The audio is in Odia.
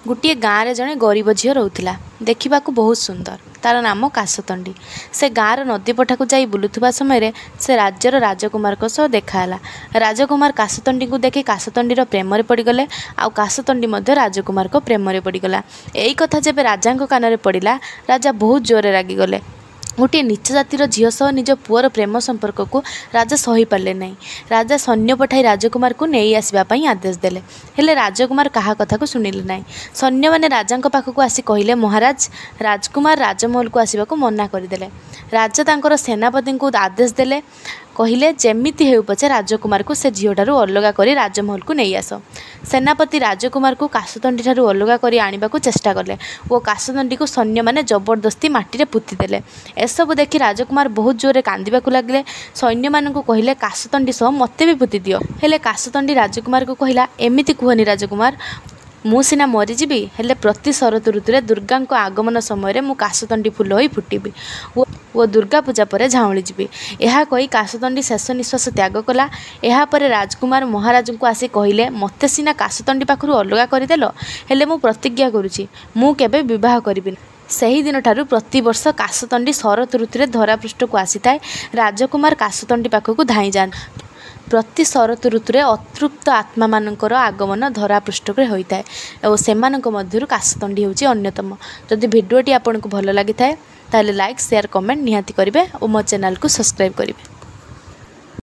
ଗୋଟିଏ ଗାଁରେ ଜଣେ ଗରିବ ଝିଅ ରହୁଥିଲା। ଦେଖିବାକୁ ବହୁତ ସୁନ୍ଦର। ତା'ର ନାମ କାଶତଣ୍ଡି। ସେ ଗାଁର ନଦୀ ପଠାକୁ ଯାଇ ବୁଲୁଥିବା ସମୟରେ ସେ ରାଜ୍ୟର ରାଜକୁମାରଙ୍କ ସହ ଦେଖାହେଲା। ରାଜକୁମାର କାଶତଣ୍ଡିଙ୍କୁ ଦେଖି କାଶତଣ୍ଡିର ପ୍ରେମରେ ପଡ଼ିଗଲେ, ଆଉ କାଶତଣ୍ଡି ମଧ୍ୟ ରାଜକୁମାରଙ୍କ ପ୍ରେମରେ ପଡ଼ିଗଲା। ଏଇ କଥା ଯେବେ ରାଜାଙ୍କ କାନରେ ପଡ଼ିଲା, ରାଜା ବହୁତ ଜୋରରେ ରାଗିଗଲେ। ଗୋଟିଏ ନୀଚ ଜାତିର ଝିଅ ସହ ନିଜ ପୁଅର ପ୍ରେମ ସମ୍ପର୍କକୁ ରାଜା ସହିପାରିଲେ ନାହିଁ। ରାଜା ସୈନ୍ୟ ପଠାଇ ରାଜକୁମାରକୁ ନେଇ ଆସିବା ପାଇଁ ଆଦେଶ ଦେଲେ। ହେଲେ ରାଜକୁମାର କାହା କଥାକୁ ଶୁଣିଲେ ନାହିଁ। ସୈନ୍ୟମାନେ ରାଜାଙ୍କ ପାଖକୁ ଆସି କହିଲେ, ମହାରାଜ, ରାଜକୁମାର ରାଜମହଲକୁ ଆସିବାକୁ ମନା କରିଦେଲେ। ରାଜା ତାଙ୍କର ସେନାପତିଙ୍କୁ ଆଦେଶ ଦେଲେ, କହିଲେ, ଯେମିତି ହେଉ ପଛେ ରାଜକୁମାରକୁ ସେ ଝିଅଠାରୁ ଅଲଗା କରି ରାଜମହଲକୁ ନେଇ ଆସ। ସେନାପତି ରାଜକୁମାରକୁ କାଶତଣ୍ଡିଠାରୁ ଅଲଗା କରି ଆଣିବାକୁ ଚେଷ୍ଟା କଲେ ଓ କାଶତଣ୍ଡିକୁ ସୈନ୍ୟମାନେ ଜବରଦସ୍ତି ମାଟିରେ ପୋତିଦେଲେ। ଏସବୁ ଦେଖି ରାଜକୁମାର ବହୁତ ଜୋରରେ କାନ୍ଦିବାକୁ ଲାଗିଲେ। ସୈନ୍ୟମାନଙ୍କୁ କହିଲେ, କାଶତଣ୍ଡି ସହ ମୋତେ ବି ପୋତିଦିଅ। ହେଲେ କାଶତଣ୍ଡି ରାଜକୁମାରକୁ କହିଲା, ଏମିତି କୁହନି ରାଜକୁମାର, ମୁଁ ସିନା ମରିଯିବି, ହେଲେ ପ୍ରତି ଶରତ ଋତୁରେ ଦୁର୍ଗାଙ୍କ ଆଗମନ ସମୟରେ ମୁଁ କାଶତଣ୍ଡି ଫୁଲ ହୋଇ ଫୁଟିବି ଓ ଦୁର୍ଗା ପୂଜା ପରେ ଝାଉଁଳି ଯିବି। ଏହା କହି କାଶତଣ୍ଡି ଶେଷ ନିଶ୍ୱାସ ତ୍ୟାଗ କଲା। ଏହାପରେ ରାଜକୁମାର ମହାରାଜଙ୍କୁ ଆସି କହିଲେ, ମୋତେ ସିନା କାଶତଣ୍ଡି ପାଖରୁ ଅଲଗା କରିଦେଲ, ହେଲେ ମୁଁ ପ୍ରତିଜ୍ଞା କରୁଛି, ମୁଁ କେବେ ବିବାହ କରିବିନି। ସେହିଦିନଠାରୁ ପ୍ରତିବର୍ଷ କାଶତଣ୍ଡି ଶରତ ଋତୁରେ ଧରାପୃଷ୍ଠକୁ ଆସିଥାଏ। ରାଜକୁମାର କାଶତଣ୍ଡି ପାଖକୁ ଧାଇଁ ଯାଆନ୍ତି। ପ୍ରତି ଶରତ ଋତୁରେ ଅତୃପ୍ତ ଆତ୍ମାମାନଙ୍କର ଆଗମନ ଧରାପୃଷ୍ଠରେ ହୋଇଥାଏ ଓ ସେମାନଙ୍କ ମଧ୍ୟରୁ କାଶତଣ୍ଡି ହେଉଛି ଅନ୍ୟତମ। ଯଦି ଭିଡ଼ିଓଟି ଆପଣଙ୍କୁ ଭଲ ଲାଗିଥାଏ, ତାହେଲେ ଲାଇକ୍, ସେୟାର, କମେଣ୍ଟ ନିହାତି କରିବେ ଓ ମୋ ଚ୍ୟାନେଲକୁ ସବସ୍କ୍ରାଇବ୍ କରିବେ।